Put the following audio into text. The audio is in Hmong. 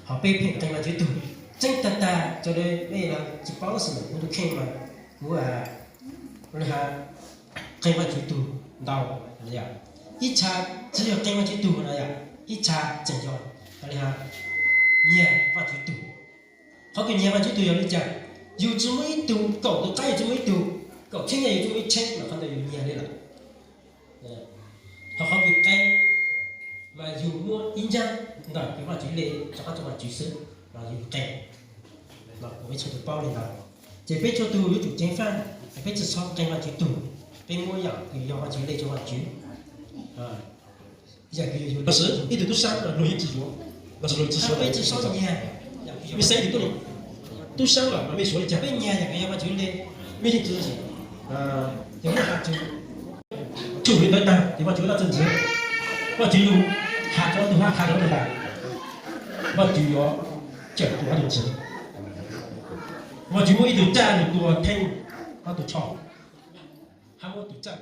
Ho peb pheej qee Vajtswv tug tseeb tag tag, cov mej tsi paub xwb mas kuv tus kheej mas kuv li has qee Vajtswv tug ntau. Ib tsha tsi yog qee Vajtswv tug no yom, ib tsha tseem yog li has nyiag Vajtswv tug. Qhov kws nyiag Vajtswv tug yog li cas? Yug tsi muaj ib tug, kaum tus qaib yug tsi muaj ib tug, kaum txheeb nyaj yug tsi muaj ib txheeb, mas qhov ntawd yug nyiag li lawm. Ho qhov kws qee mas yug muab ib nrab ntawm kws Vajtswv le rov qab rua Vajtswv xwb, los yug qee. Los kuv peb txhua tug paub li ntawd, ces peb txhua tug yuav tsum ceev faj, peb tsi txhob qee Vajtswv tug, peb muab yam kws yog Vajtswv le rua Vajtswv. Yam kws yog, los sis ib tug tub saab luag yeej tsi yuav, los sis luag tsi suav, peb tsi txhob nyiag. Mej saib ib tug tub saab los mej suav li cas? Peb nyiag yam kws yog Vajtswv le, mej yeej tsi, yog muaj has tswv, tsum li ntawd tag ces Vajtswv dlaab tsi ntxiv? Vajtswv yug has rua tug hab has rua tug tas, Vajtswv yuav cawm tug hab tug ntxiv. Vajtswv muab ib tug tsaj lug tua theej ob tug tsho, hab muab tug tsaj